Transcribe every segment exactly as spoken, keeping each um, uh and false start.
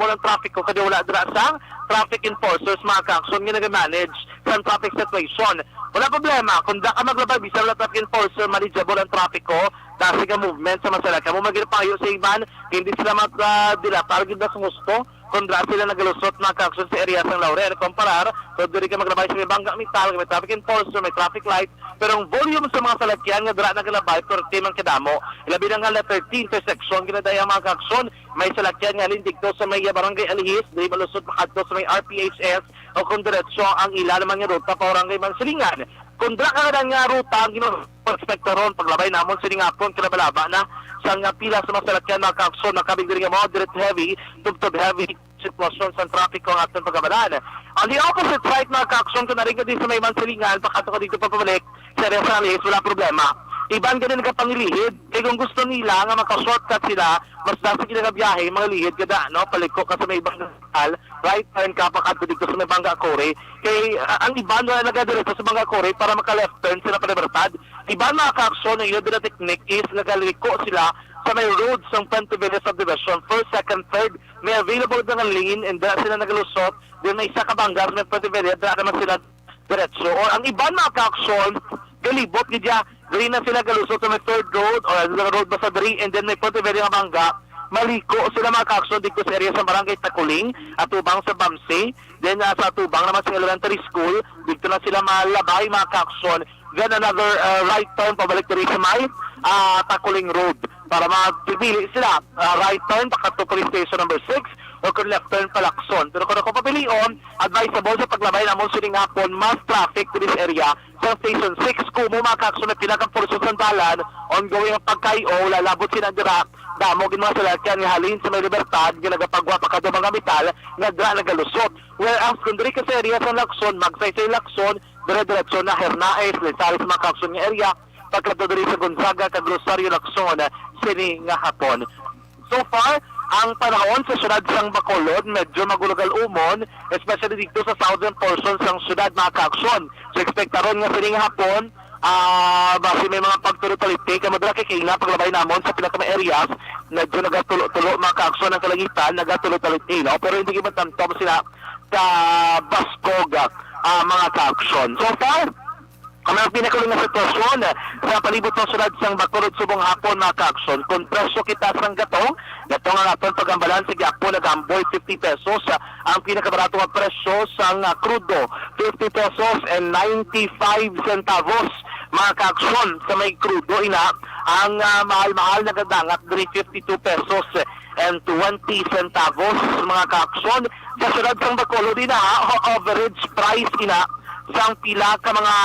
manageable ang trapiko kay wala dira sang traffic enforcers, mga kaaksyon, nga nag-manage sang traffic situation. Wala problema kung da ka maglabay, bisan wala traffic enforcer, manageable ang trapiko, dasi ka movement sa masalakyan. Amo man gid ang pangayo sa iban, hindi sila mag, ah, dilatar gid sa husto kung dira sila nagalusot, mga kaaksyon, sa area sang Laurel. Kumparar kung diri ka maglabay sa may bangga metal, may traffic enforcer, may traffic light, pero ang volume sa mga salakyan nga dira nagalabay, perti man kadamo. Ilabi na nga letter T, intersection, ginaday ang mga kaaksyon, may salakyan nga halin didto sa may Barangay Alihis, diri malusot makadto sa may R P H S, o kung diretso ang ila naman nga ruta pa Barangay Mansilingan. Kung dira ka nga ruta ang gina-, inspektoron, paglabay namon sining hapon, kinabalaba na sang pila sa mga salakyan, mga kaaksyon, makabig diri nga moderate heavy, tubtob heavy sitwasyon sang trapiko ang aton pagamalan. On the opposite side, mga kaaksyon, kung naring ka din sa may Mansilingan, pakato ka dito papabalik, sa area sa Alihis, wala problema. Iban gani nagapangilihid, kay kung gusto nila nga maka-shortcut sila, mas dasi gid nga biyahe, mga lihid gada, no? Paliko ka sa may ibang hospital, right turn ka, pakadto dito sa may Bangga Quarry. Kay, ah, ang iban na nagadiretso sa Bangga Quarry para maka-left turn sila pa Libertad. Iban, mga kaaksyon, ang ila dira technique is nagaliko sila sa may road sa Fuentevilla Subdivision, first, second, third, may available na nga lane, and dira sila nagalusot. Then may isa ka bangga sa may Fuentevilla, dira naman sila diretso. Or ang iban, mga kaaksyon, galibot gid ya, diri na sila galusot sa may third road or sa road basta diri, and then may Fuentevilla nga bangga, maliko sila, mga kaaksyon, dito sa area sa Barangay Takuling, atubang sa Bamsi, then, ah, sa atubang naman sa elementary school, dito na sila malabay, mga kaaksyon, then another, ah, right turn pabalik diri sa may, ah, Takuling Road para mapipili sila, ah, right turn pakadto police station number six, o kung left turn pa Lacson. Pero kung ako papilion, advisable sa paglabay namon sining hapon, mas traffic to this area sa Station six. Kumo, mga kaaksyon, na pinakang portion sa dalan, ongoing ang pagkayo, lalabot sila dira. Damo gid mga salakyan nga halin sa may Libertad nga nagapagwa pa kadto mga metal nga dira nagalusot. Whereas kung diri ka sa area sa Lacson, magsaysay Lacson, dire-diretso na Hernaez, Lizares, mga kaaksyon, nga area, pagkadto diri sa Gonzaga kag Rosario Lacson sini nga hapon. So far, ang panahon sa siyudad sang Bacolod medyo magulugal umon, especially dito sa southern portion sang siyudad, mga kaaksyon. So, ekspektaron nga sining hapon, ah, basi may mga pagtulo-taliti, kay madala kay kaina paglabay namon sa pila ka mga areas, medyo nagatulo-tulo, mga kaaksyon, ang kalangitan, nagatulo-taliti, no? Pero hindi man tanto sila ka baskog, ah, mga kaaksyon. So far, ang mga pinakauli nga sitwasyon sa palibot sa siyudad sang Bacolod subong hapon, mga kaaksyon. Kung presyo kita sang gatong, gatong ang aton pagambalan sa gihapon, nagaamboy fifty pesos. Ang pinakabarato nga presyo sang, ah, krudo, fifty pesos and ninety-five centavos, mga kaaksyon. Sa may krudo, ina, ang, ah, mahal-mahal nagadangat diri fifty-two pesos and twenty centavos, mga kaaksyon. Sa siyudad sang Bacolod, ina, ha, average price, ina, sang pila ka mga,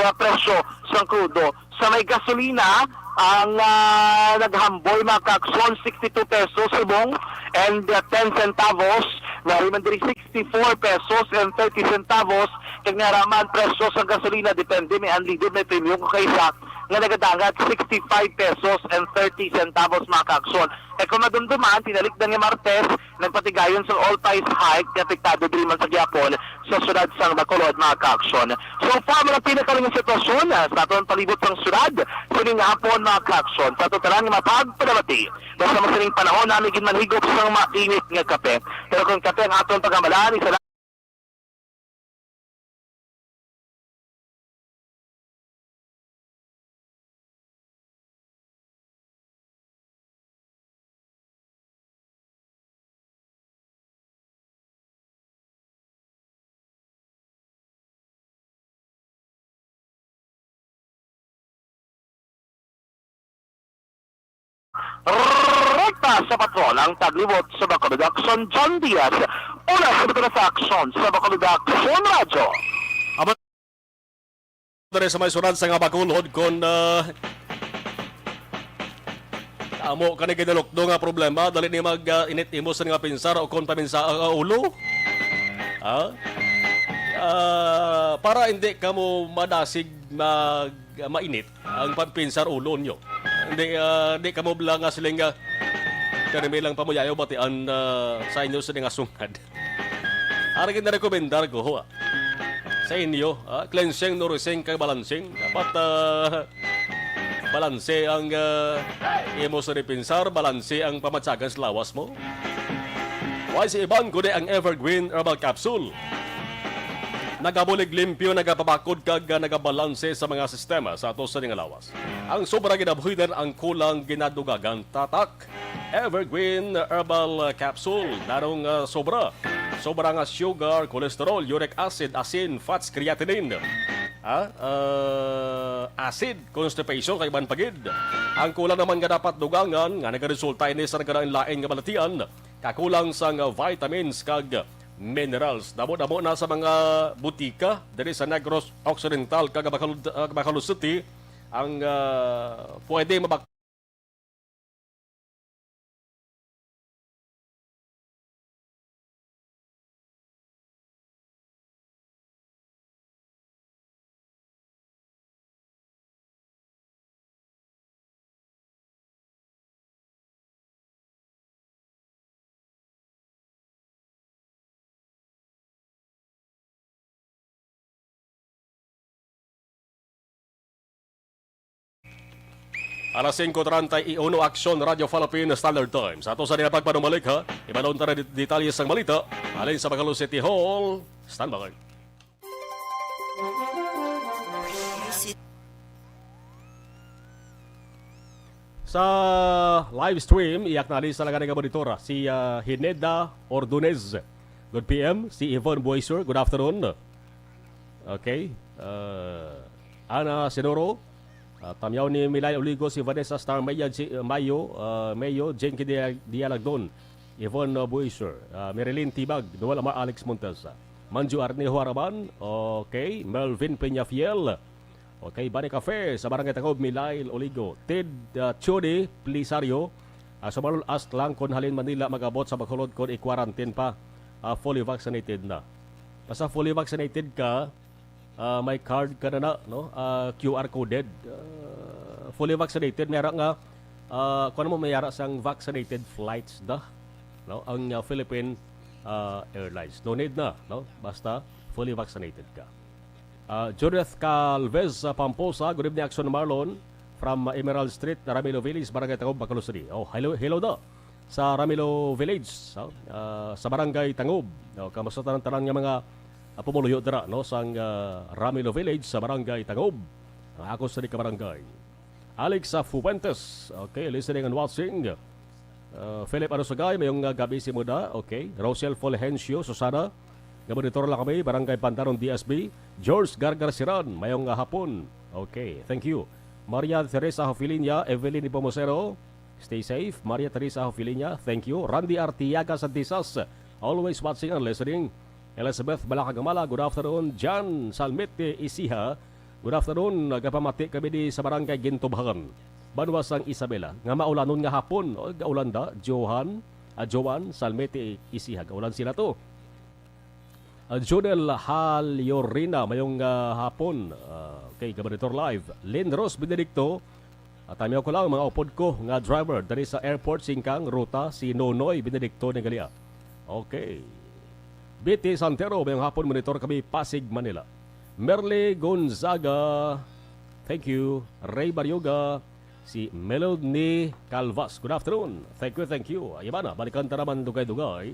ah, presyo sang krudo. Sa may gasolina, ang, ah, naghamboy, mga kaaksyon, sixty-two pesos subong and, ah, ten centavos. Nari man diri sixty-four pesos and thirty centavos. Kag nara man presyo sa gasolina, depende, may unleaded, may premium, kag kaisa nga nagadangat sixty-five pesos and thirty centavos, mga kaaksyon. E kung madumduman, tinalikdan nga Martes, nagpatigayon sa all-time high nga apektado diri man sa gihapon sa siyudad sang Bacolod, mga kaaksyon. So far, mga pinakaling sitwasyon, ah, sa aton palibot sang siyudad, sining hapon, mga kaaksyon. Sa aton tanan nga mapagpadamati, basta masining panahon, nami gid manhigop sang mainit nga kape. Pero kung kape ang aton pagamalan, isa Rekta sa patrol ang taglibot sa Bacolod Aksyon, John Diaz. Una sa Bacolod Aksyon, sa Bacolod Aksyon Radyo. Amo diri sa may siyudad sang Bacolod, kon, ah, amo ka ni ginalukdo nga problema, dali ni mag, ah, init imo sa nga pinsar o kon paminsa ang, ah, ulo. Ha? Ah, para hindi ka mo madasig mag, ah, mainit ang pagpinsar ulo nyo. Hindi, ah, hindi ka mo bala nga siling, ah, kanimi lang pamuyayo batian, ah, sa inyo sa nga sungad. Ari ginarekomendar ko, ho, ah, sa inyo, ah, cleansing, nourishing, kag balancing. Dapat, ah, balanse ang, ah, imo sa depinsar, balanse ang pamatsagan sa lawas mo. Wala sa iban kundi ang Evergreen Herbal Capsule. Nagabulig limpyo, nagapabakod kag, ah, nagabalanse sa mga sistema sa ato sa ning lawas. Ang sobra ginabuhidan, ang kulang ginadugagan. Tatak Evergreen Herbal Capsule. Narong, ah, sobra. Sobra nga sugar, cholesterol, uric acid, asin, fats, creatinine. Ah, ah, acid, constipation, kag iban pa gid. Ang kulang naman nga dapat dugangan, nga nagaresulta ini sa nagkalain-lain nga balatian, kakulang sang vitamins kag minerals. Damo-damo na sa mga butika diri sa Negros Occidental kag Bacolod, ah, Bacolod City ang, ah, pwede mabak- Alas singko treinta y uno, Aksyon, Radyo Philippine Standard Time. Sa ato sa nila pagpanumalik, ha, ibalon ta na det-, detalye sang balita. Halin sa Bacolod City Hall, standby. Sa live stream, iyak na lista lang nga monitor, si, ah, Hineda Ordonez. Good P M. Si Yvonne Boiser, good afternoon. Okay. Ah, Ana Senoro, ah, tamyaw ni Milay Oligo, si Vanessa Star Maya, J-, Mayo, ah, Mayo, Jenky Dia-, Dialagdon, Yvonne, ah, Boiser, ah, Marilyn Tibag, Noel Amar, Alex Montes, ah, Manju Arnejo Araban, okay, Melvin Peñafiel, okay, Bani Cafe sa Barangay Tangob, Milail Oligo, Ted, ah, Chody Plisario, ah, sumalol ask lang kon halin Manila mag-abot sa Bacolod kon i-quarantine pa, ah, fully vaccinated na. Basta fully vaccinated ka, ah, may card ka na na, no? Ah, Q R coded. Ah, fully vaccinated, may ara nga, ah, kung ano mo, may ara sang vaccinated flights da, no? Ang, ah, Philippine, ah, Airlines. No need na, no? Basta fully vaccinated ka. Ah, Judith Calvez, ah, Pamposa, good evening, Action Marlon, from, ah, Emerald Street, Ramilo Village, Barangay Tacob, Bacolod City. Oh, hello, hello daw sa Ramilo Village, oh, ah, sa Barangay Tacob. Oh, kamusta tanan, tanan nga mga, ah, pumuluyo dira, no, sang, ah, Ramilo Village sa Barangay Tacob. Ang ako sa di ka barangay. Alex, ah, Fuentes. Okay, listening and watching. Uh, Philip Arusagay, mayong, uh, gabi sa imo da. Okay. Rosel Fulgencio, Susana, nga monitor lang kami, Barangay Pandanon, D S B. George Gargar Siran, mayong, uh, hapon. Okay, thank you. Maria Teresa Hofilinia, Evelyn Nepomuceno, stay safe. Maria Teresa Hofilinia, thank you. Randy Artiaga Santisas, always watching and listening. Elizabeth Balaka Gamala, good afternoon. Jan Salmete Isiha, good afternoon. Nagapamati kami di sa Barangay Gintubhan, banwa sang Isabela, nga maulanon nga hapon. O, gaulan da, Johan, ah, Joan Salmete Isiha, gaulan sila to. Ah, Jonel Halyorina, mayong, ah, hapon. Ah, okay, Gabanitor Live. Lynn Rose Benedicto, at tamiyaw ko lang, mga upod ko nga driver diri sa airport, singkang ruta, si Nonoy Benedicto Negalia. Okay. Betty Santero, mayong hapon, monitor kami, Pasig, Manila. Merly Gonzaga, thank you. Ray Barioga, si Melody Calvas, good afternoon. Thank you, thank you. Ay, iba na, balikan ta naman dugay-dugay.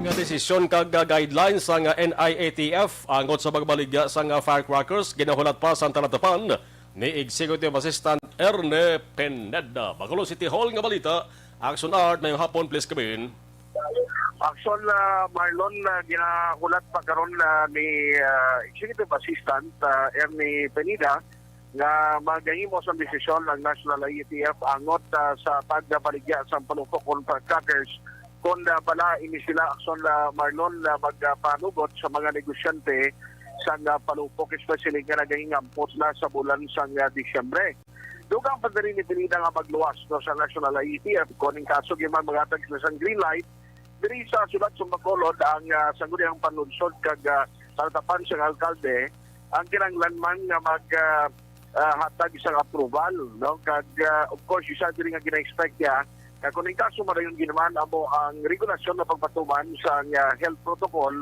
Nga desisyon kag, ah, guidelines sang, ah, N I A T F angot sa pagbaligya sang, ah, firecrackers ginahulat pa sang talatapan ni Executive Assistant Erne Pineda. Bacolod City Hall nga balita, Action Art, mayong hapon, please come in. Action, ah, Marlon, ah, ginahulat pa karon, ah, ni, ah, Executive Assistant, ah, Ernie Pineda nga magahimo sang desisyon ang National I A T F angot, ah, sa pagbaligya sang palupok kon firecrackers kon, ah, bala ini sila, Action, ah, Marlon, ah, magpanugot sa mga negosyante sang, ah, palupok, especially nga nagahingampot na sa bulan sang, ah, Disyembre. Dugang pa diri ni Pineda nga magluwas, no, sa National I A T F kon in kaso gyud man maghatag sila sang green light diri sa Sulat sa Bacolod ang, ah, Sangguniang Panlunsod kag, ah, talatapan sang alkalde ang kinahanglan man nga mag, ah, ah, hatag sang approval, no? Kag, ah, of course, isa diri nga gina-expect niya nga kung in kaso madayon ginaman amo ang regulasyon nga pagpatuman sang, ah, health protocol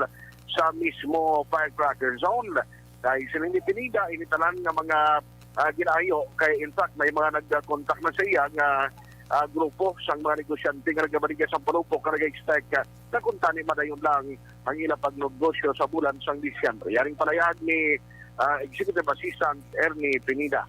sa mismo firecracker zone. Kay siling ni Pineda, ini tanan nga mga, ah, ginaayo kay in fact may mga nagkontak na sa iya nga, ah, grupo sang mga negosyante nga nagabaligya sa Palupok nga nag-expect, ah, na kuntani madayon lang ang ilang pagnegosyo sa bulan sang Disyembre. Yaring palayag ni, ah, Executive Assistant Ernie Pineda.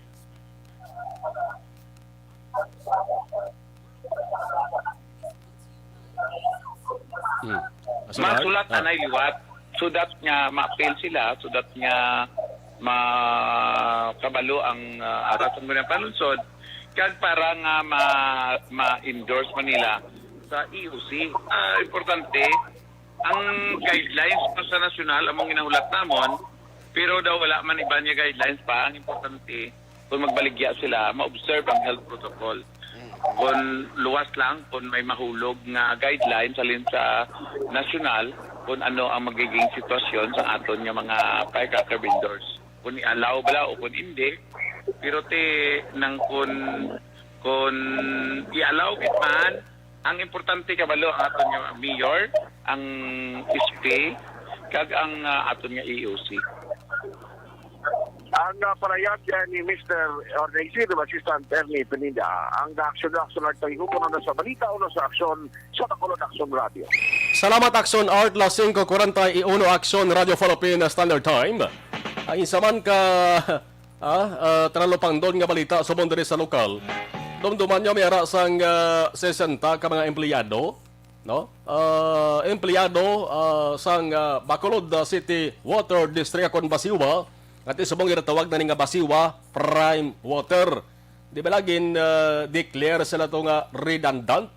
Hmm. Masulat? Masulat Ah. anay liwat so that nga ma-appeal sila, so that nga makabalo ang, ah, aras ang mga panunsod, kag para nga ma ma-endorse man nila sa E O C. Ah, importante ang guidelines pa sa nasyonal among ginahulat namon, pero daw wala man iban nga guidelines pa. Ang importante, kung magbaligya sila, ma-observe ang health protocol. Kung luwas lang, kung may mahulog nga guidelines halin sa nasyonal, kung ano ang magiging sitwasyon sa aton nga mga firecracker vendors. Kung i-allow bala o kung hindi. Pero ti nang kung, kung i-allow gid man, ang importante kabalo ang aton nga mayor, ang S P, kag ang, ah, aton nga E O C. Ang, ah, palayag, ah, ni Mister or ni Executive Assistant Ernie Pineda, ang aksyon na aksyon nagtayhupo na sa balita o sa aksyon sa Bacolod Aksyon Radio. Salamat, Aksyon Art, las singko kwarenta y uno, Aksyon Radio Philippine Standard Time. Ang isa man ka, ah, ah, tralupangdon nga balita subong diri sa lokal. Dumduman nyo, may ara sang, ah, sesenta ka mga empleyado, no? Ah, empleyado, ah, sang, ah, Bacolod, ah, City Water District, akon Basiwa, nga ti subong ginatawag na ni nga Basiwa Prime Water. Di ba lagin, ah, declare sila to nga redundant?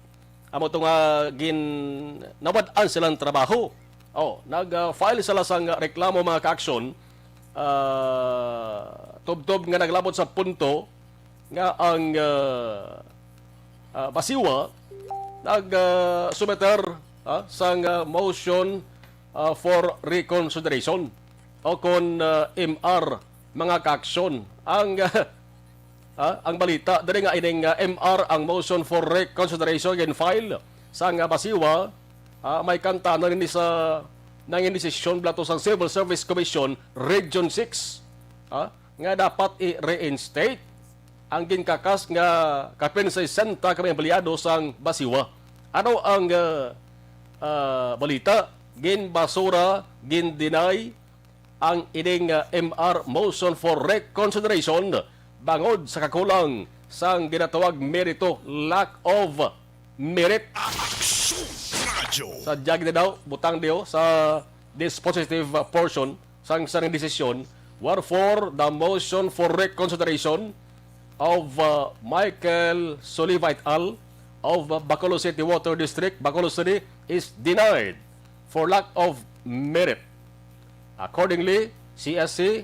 Amo to nga gin nawad-an silang trabaho. Oh, nag-file sila sang reklamo, mga ka-aksyon, ah, tubtob nga naglabot sa punto nga ang, ah, ah, Basiwa nag, ah, sumiter, ah, sang, ah, motion, ah, for reconsideration o kon, ah, M R, mga ka-aksyon. Ang, ah, ang balita diri nga ining, ah, M R, ang motion for reconsideration, gin-file sang, ah, Basiwa, ah, may kanta na rin sa nangin desisyon bala to sang Civil Service Commission Region six, ah, nga dapat i-reinstate ang ginkakas nga kapin sesenta ka mga empleyado sang Basiwa. Ano ang, ah, ah, balita? Ginbasura, gin-deny ang ining, ah, M R, motion for reconsideration, bangod sa kakulang sang ginatawag merito, lack of merit. Aksyon Radyo. Sa jagi na daw, butang diyo sa dispositive, ah, portion sang, sang desisyon, wherefore the motion for reconsideration of, uh, Michael Soliva et al. Of, uh, Bacolod City Water District, Bacolod City, is denied for lack of merit. Accordingly, C S C,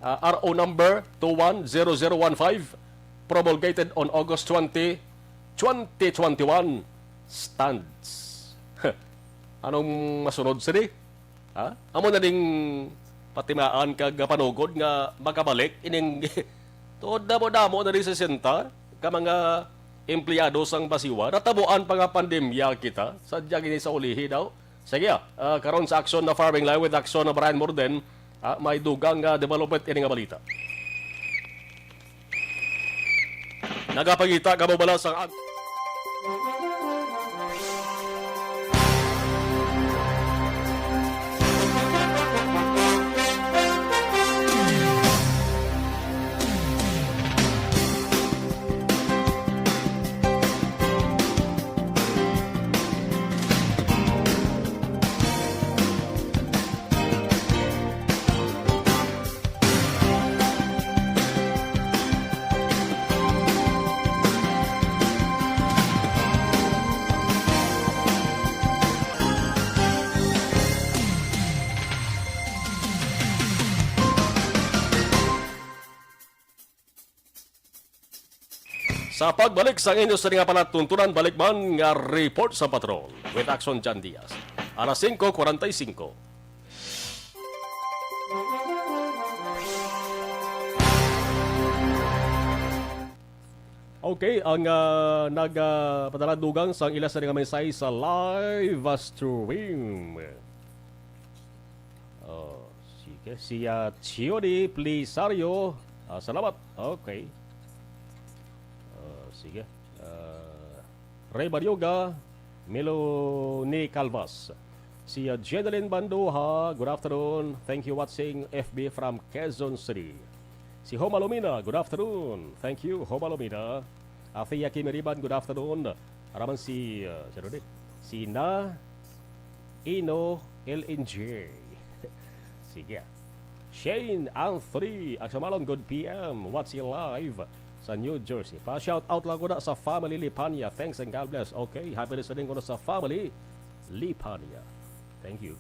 uh, R O number two one zero zero one five, promulgated on August twenty, twenty twenty-one, stands. Anong masunod sini? Ha? Amo na ding patimaan kag panugod nga makabalik ining tuod damo-damo na rin sesenta ka mga empleyado sang Basiwa. Natabuan pa nga pandemya kita. Sadya gini sa ulihi daw. Sige, ah, ah, karon sa Aksyon na Farming Live with Aksyon na Brian Morden, ah, may dugang nga development ini nga balita. Nagapangita ka mo bala sang ag- Sa pagbalik sa inyo sa nga palatuntunan, balik man nga report sa patrol with Action Jan Diaz. Alas singko kwarenta y singko. Okay, ang, ah, nag, ah, padala dugang sang ila sa nga mensahe sa live, ah, stream. Oh, sige. Si, ah, Chiodi Plisario, ah, salamat. Okay. Oh, sige. Ah, Ray Baryoga, Milo ni Calvas. Si, ah, Jeneline Banduha, good afternoon. Thank you watching F B from Quezon City. Si Homa Lumina, good afternoon. Thank you, Homa Lumina. Afia Kimiriban, good afternoon. Araman si, ah, sino ni? Si Na Ino L N J. Sige. Shane Anthony Agsamalon, good P M. Watching live sa New Jersey. Pa-shout out lang ko na sa family Lipanya. Thanks and God bless. Okay, happy listening ko na sa family Lipanya. Thank you.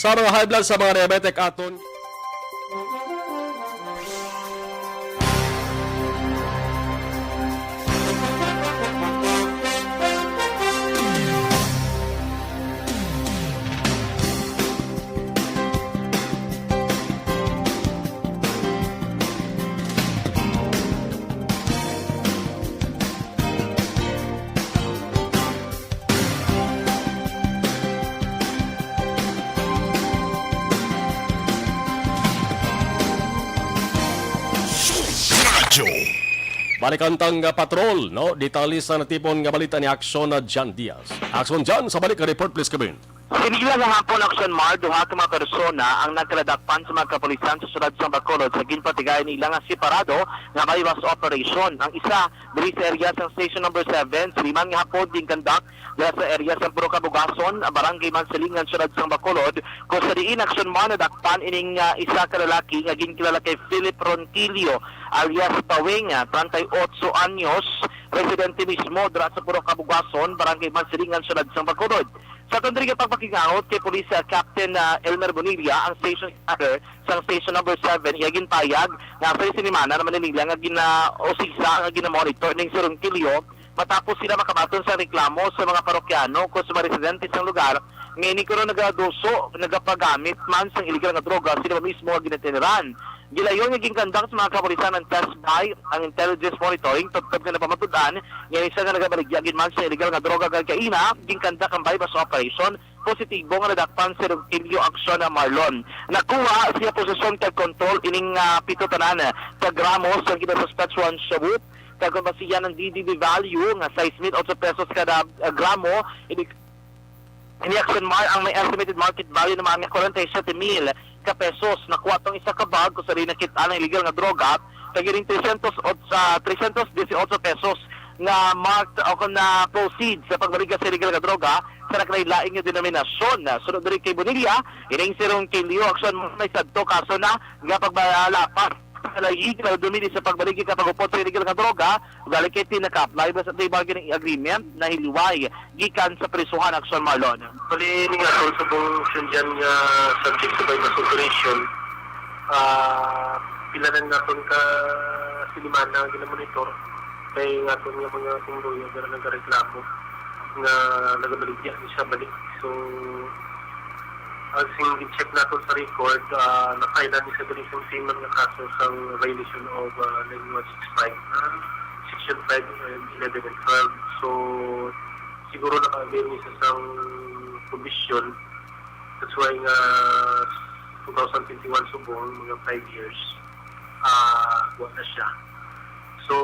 Sa mga high blood, sa mga diabetic, aton Radyo. Balikan tang, ah, patrol, no? Detalye sa natipon nga balita ni Action na John Diaz. Action John, sa balik nga report, please, Kevin. Sinigla nga hapon, Action Mar, duha ka mga persona ang nagkaladakpan sa mga kapulisan sa siyudad sang Bacolod sa ginpatigayan nila nga separado nga buy-bust operation. Ang isa diri sa area sang Station Number Seven, silingan nga hapon, ginkandak dira sa area sang Purok Kabugason, Barangay Mansilingan, siyudad sang Bacolod, kung sa diin, Action Mar, nadakpan ining, ah, isa ka lalaki nga ginkilala kay Philip Ronquillo alias Pawing, ah, treinta y ocho anyos, residente mismo dira sa Purok Kabugason, Barangay Mansilingan, siyudad sang Bacolod. Sa aton diri nga pagpakig-angot kay Police, ah, Captain, ah, Elmer Bonilla, ang station commander sang Station Number Seven, iya ginpayag nga sa sinimana naman nila nga ginausisa nga ginamonitor ning si Ronquillo matapos sila makabaton sa reklamo sa mga parokyano o sa mga residente sang lugar nga ini kuno nagaduso, nagapagamit man sang illegal nga droga sila mismo nga ginateneran. Gilayon nga ginkandak sa mga kapulisan ang test buy, ang intelligence monitoring, tubtob nga napamatud-an nga isa nga nagabaligya gid man sa illegal nga droga kag kaina, ginkandak ang buy-bust operation, positibo nga nadakpan si Rogelio Action Marlon. Nakuha siya posesyon kag kontrol ining, ah, pito tanan ka gramo sang ginasuspetsyohan shabu, kag kon basihan ang D D B value nga sais mil otso pesos kada, ah, gramo, ini, ini, Action Mar, ang may estimated market value naman nga kwarenta y siyete mil ka pesos. Nakuha tong isa ka bag kung sa diin nakit-an ang illegal nga droga, kag ining tresyentos ot-, ah, tresyentos dieciocho pesos nga marked o kon na proceeds sa pagbaligya sa illegal nga droga sa nagkalain-lain nga denominasyon. Sunod diri kay Bonilla, ining si Ronquillo Action Mar may sadto kaso na nga pagbalapas sa layig nga dumili sa pagbaligya kag pag-upod sa illegal nga droga, ugali kay ti naka-apply ba sa plea bargaining agreement na hiliway gikan sa prisuhan, Action Marlon. Bali, ini nga tol subong sundyan nga subject sa buy-bust operation, ah, pila na naton ka sinimana nga ginamonitor kay nga aton nga mga kumuluyo nga nagareklamo nga nagabaligya ni siya balik. So, ang sing check naton sa record, ah, na-file na ni siya diri sa same man nga kaso sang violation of, ah, nine one six five, ah, section five and eleven and twelve. So, siguro naka-avail ni siya sang probation. That's why nga two thousand twenty-one subong, mga five years, ah, wala siya. So,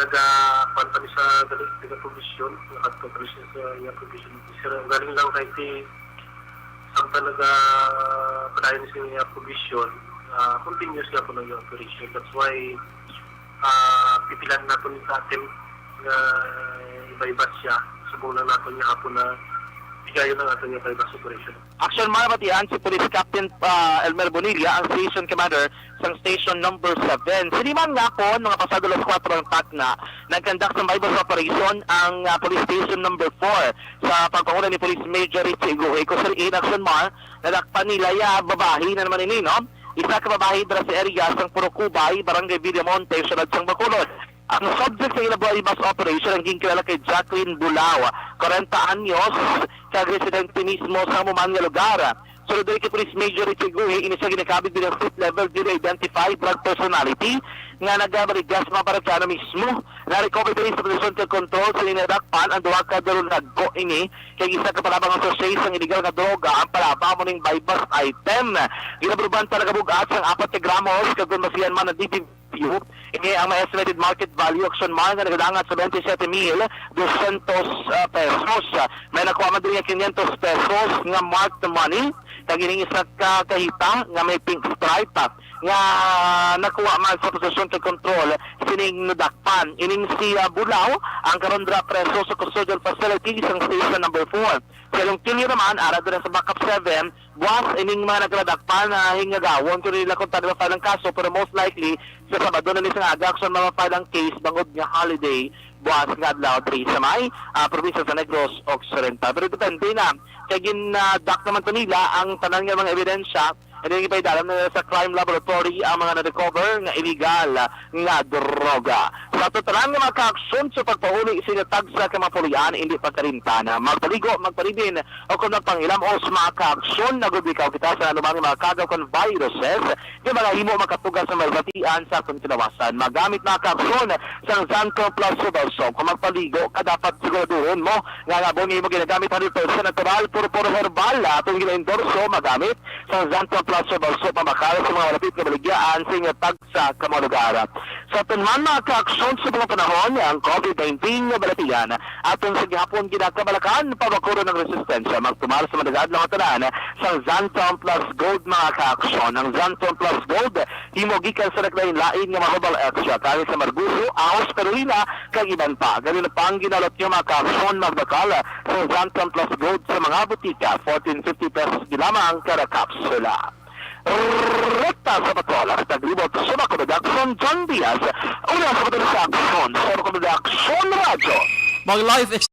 naga-, kuwan pa ni sa gali-, naga-provision, nakadto pa ni siya sa iya provision. Sir, ang galing lang kay ti, samtang naga-, padayon ni siya iya provision, ah, continuous nga po nang operation. That's why, ah, pipilan nato ni sa attempt nga i-buy-bust siya. Subong lang nato niya hapon na bigayon ang ato niya buy-bust operation. Action Mar, batian si Police Captain, ah, Elmer Bonilla, ang station commander sang Station Number Seven. Sini man nga kon mga pasado alas kuwatro ang takna, nagkandak sang buy-bust operation ang, ah, Police Station Number Four sa pagpanguna ni Police Major Richie Igoe. Kung sa diin, Action Mar, nadakpan nila ya babahi na naman ini, no? Isa ka babahi dira sa area sang Purok Kubay, Barangay Villamonte, siyudad sang Bacolod. Ang subject sa ila buy-bust operation ang ginkilala kay Jacqueline Bulao, kwarenta anyos, kag residente mismo sa amo man nga lugar. Sunod diri kay Police Major Richie Guhi, ini siya ginakabig bilang street level, dili identified drug personality nga nagabaligya sa mga parokyano mismo. Na-recover diri sa posisyon kag kontrol sa nadakpan ang duha ka dulon nagko ini kay isa ka palabang nga sachet sang illegal nga droga ang palaba amo ning buy-bust item. Ginabaluan pa nagabug-at sang apat ka gramos kag kon basihan man ang D P W, ini ang may estimated market value, Action Mar, nga nagadangat sa twenty-seven mil dosyentos, ah, pesos. May nakuha man diri nga quinientos pesos nga marked money, kag ining isa ka kahita nga may pink stripe, ah, nga nakuha man sa posesyon kag kontrol sining nadakpan. Ining si, ah, Bulao, ang karon dira preso sa custodial facility sang Station Number Four. Si Along Kilio naman, ara dira sa Backup Seven, buwas ining mga nagkadakpan na hingagawon kung nila kung tani ma-file ang kaso, pero most likely sa Sabado na ni sang aga, Action, ma-file ang case bangod nga holiday buwas nga adlaw diri sa may, ah, probinsya sa Negros Occidental. Pero depende na Kay gin-, ah, dock naman to nila ang tanan nga mga ebidensya, and then ginpaidalan na sa crime laboratory ang mga na-recover nga illegal nga droga. Sa tanan nga mga kaaksyon sa pagpauli sa tagsa ka mga pulian, hindi pagkalimtan. Magpaligo, magparibin, o kung magpanghilamos, mga kaaksyon, nagubikaw kita sa anuman nga mga kagaw kon viruses nga mga himo makatuga sa mga batian sa aton kinawasan. Magamit, mga kaaksyon, sang Xanthan Plus Subalso. Kung magpaligo ka, dapat siguraduhon mo nga ang abon nga imo ginagamit hundred percent natural, puro-puro herbal. Atong gina-endorso magamit sang Xanthan Plus Subalso pambakal sa mga malapit nga baligyaan sa inyo tagsa ka mga lugar. Sa aton man, mga kaaksyon, sa mga panahon, ang COVID nineteen nga balatian, aton sa gihapon ginakabalakan, pabakuro ng resistensya, magtumar sa mga nagaadlaw nga tanan, sang Xanthan Plus Gold, mga kaaksyon. Ang Xanthan Plus Gold, himo gikan sa naglain-lain nga mga herbal extract, kami sa Marguso, Ahos, Carolina, kag iban pa. Gani na pang ginalot nyo, mga kaaksyon, magbakal sa Xanthan Plus Gold sa mga butika, fourteen fifty pesos di lamang kada kapsula. Rekta sa Patrol, ang taglibot sa Bacolod Aksyon, John Diaz. Una sa Bacolod Aksyon, sa Bacolod Aksyon Radyo. Mag-live ex-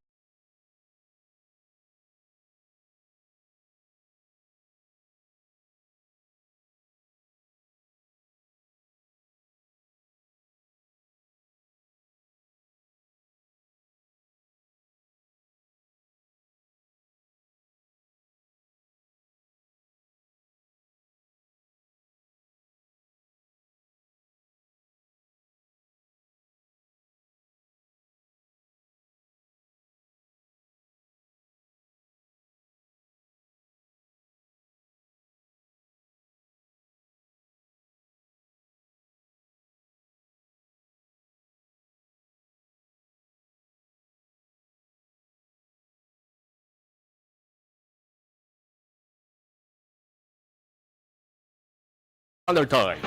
Standard Time.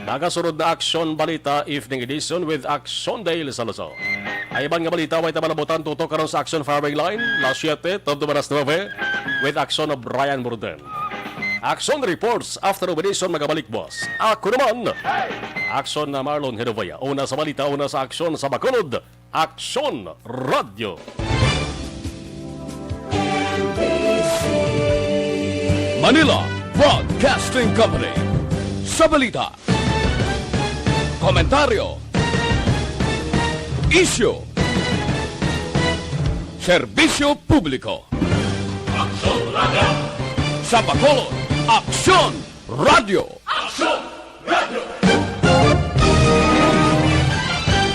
Nagasunod na Aksyon Balita Evening Edition with Aksyon Dale Salazar. Ang iban nga balita may tabalabutan tutok karon sa Aksyon Firing Line, las siete, tubtob alas nuebe, with Aksyon Brian Murden. Aksyon Reports after Edition magabalik, boss. Ako naman, Aksyon na Marlon Hinovea. Una sa balita, una sa aksyon sa Bacolod, Aksyon Radyo. Manila Broadcasting Company. Sa balita, komentaryo, isyu, serbisyo publiko. Aksyon Radyo. Sa Bacolod, Aksyon Radyo. Aksyon Radyo.